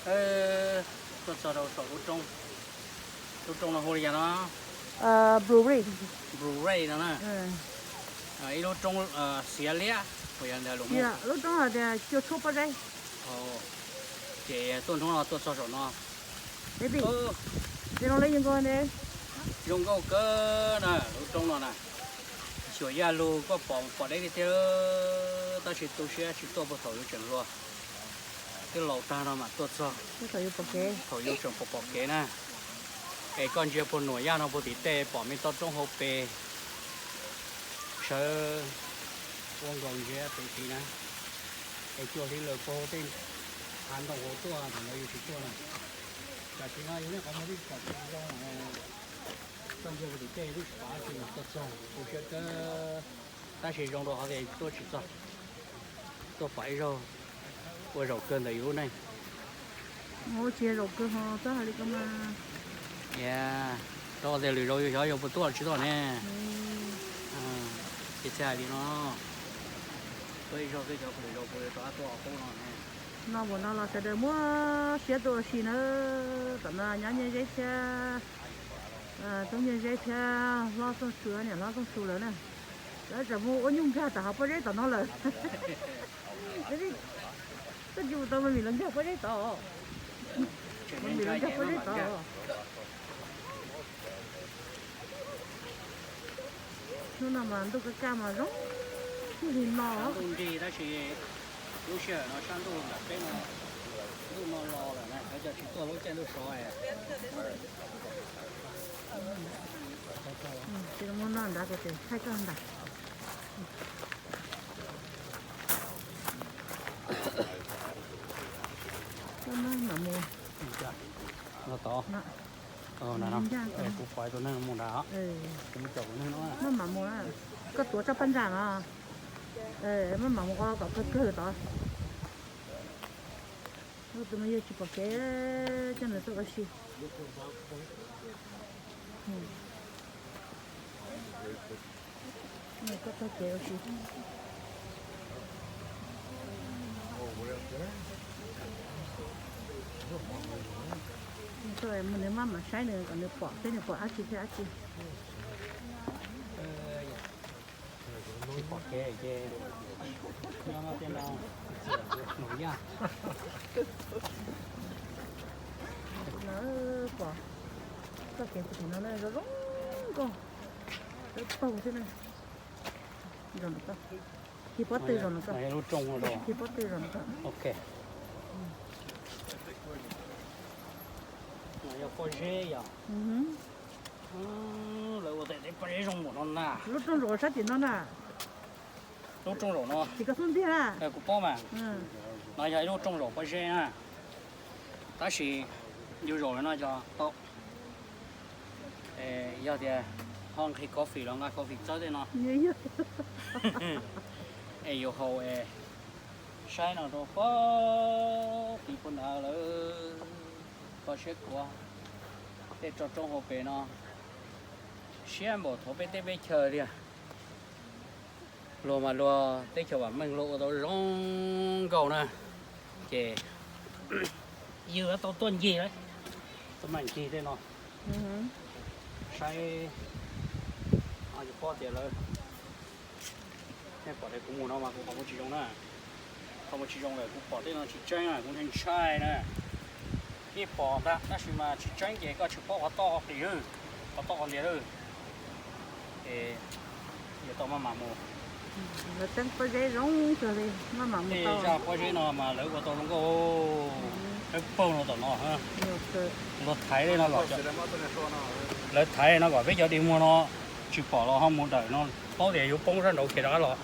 Tuaj txog rau saum lub roob, lub roob no hu li cas no? Blueberry. Blueberry no na. Ib lub roob xiav liab uas yog ntawd lus Hmoob. Lub roob hais tias cua tshuab pob zeb. Ces tuaj hnub no tuaj txog saum no. Zoo nkauj kawg na lub roob no na. Xyuas yaj lug koj pom pom deb tiag tiag, tab sis tu siab tsis tuaj puag thaum yuav tseem hluas. Twb laus tag no mam tuaj txog thaum yuav tseem pom pom kev na. Es koj ntsia puag nuam yaj no puag tim tej pom me toj roob hauv pes, sawv ua nkaus ntsia pem tid na. Es cua hliv lawm puag hauv tej hav ntoo hauv tuaj, thaum ntawd yus tsis tuaj na. Tam sim no yus nej qhov muag twb pom zoo, koj ntsia puag tim tej twb tsis pom dab tsi, tuaj txog tu siab kawg. Tab sis zoo dua qhov tias tuaj tsis txog, tuaj pom ib zaug ua zaum kawg ntawm yus lub neej. Tsis zaum kawg ho txhob hais li ko mas. Rau tias lwm zaus yus xyov yus puas tuaj los tsis tuaj ne. Ces txhob hais li no. Tuaj ib zaug twb xyov lwm zaus puas yuav rov qab tuaj qub no ne. No mus no los sawv daws muab siab tuaj ua si na. Tom no nyob Nyiaj Zeb thiab, tub Nyiaj Zeb thiab hlob Txooj Su, niam hlob Txooj Su lawm na. Lawv tseem mus ua nyuj nkag tom hav pob zeb tom no lawm. Koj tsis mus tau mas vim lawv nkag pob zeb tod. Vim lawv nkag pob zeb tod. Hnub no mas ntuj kaj kaj mas zoo li no. Ntuj nrig tab sis lub sij hawm no sab ntuj nram peb no ntuj no los lawm na, lawv cov tsis tuaj lub caij ntuj sov. Tsis muaj noj nrad kuv tseem thaij koj ntag. Mam mus. Tod, kuv pom tus neeg mus nrad, kuv mus caum tus neeg no. Mam mus, koj tuav tsob paj ntsam no, mam mus kom kawg kawg tod. Tus no yog tsis pom kev, coj nws tuaj ua si. Koj taug kev ua si. Nws maj mam saib nws kom nws pom seb nws pom dab tsi thiab dab tsi. Tsis pom kev ces nyob no tej no, nus yaj. Pom txoj kev puag tim no zoo zoo nkauj, dawb paug xwb na. Zoo no, cig pob tw zoo no, cig pob tw zoo no. Ok. No yog pob zeb yog. Lawv ua tej pob zeb zoo npaum no na. Lub rooj zaum sab tim no na. Lub rooj zaum no. Tsis koj xub ntiag na. Kuv paub mas. No yog ib lub rooj zaum pob zeb na. Tab sis yus zaum lawm no yog tau. Yog tias ho nqhis coffee los nqa coffee txawb tej no. Es yus haus es saib no rau pob tid puag nrad lawm, kho siab kuav tej toj roob hauv pes no siab npaum thaum peb teb peb chaw tiag. Luag mas luag teb chaws vam meej luag ua tau zoo nkauj na, ces yus tau tuaj ncig lawm, tuaj maj ncig tej no saib. Yus paub tias lawv, nej pom tias kuv mus no mas kuv qhov muag tsis zoo na, qhov muag tsis zoo lawm, kuv pom tej no tsis tseeb na, kuv ntshai ntshai na. Yeej pom ntag tab sis mas tsis tseeb ces koj tsis paub qhov toj qhov qis, qhov toj qhov ntiag lawm. Es yuav tau maj mam mus. Lawv teeb pob zeb zoo kawg li, maj mam mus tau. Tej zaj pob zeb no mas lawv ua tau zoo nkauj, dawb paug no tom no. Luag thaiv no kom, lawv thaiv no kom peb cov dig muag no tsis pom los ho mus dawm no, paub tias yuav poob sab nraud khiav rov qab los.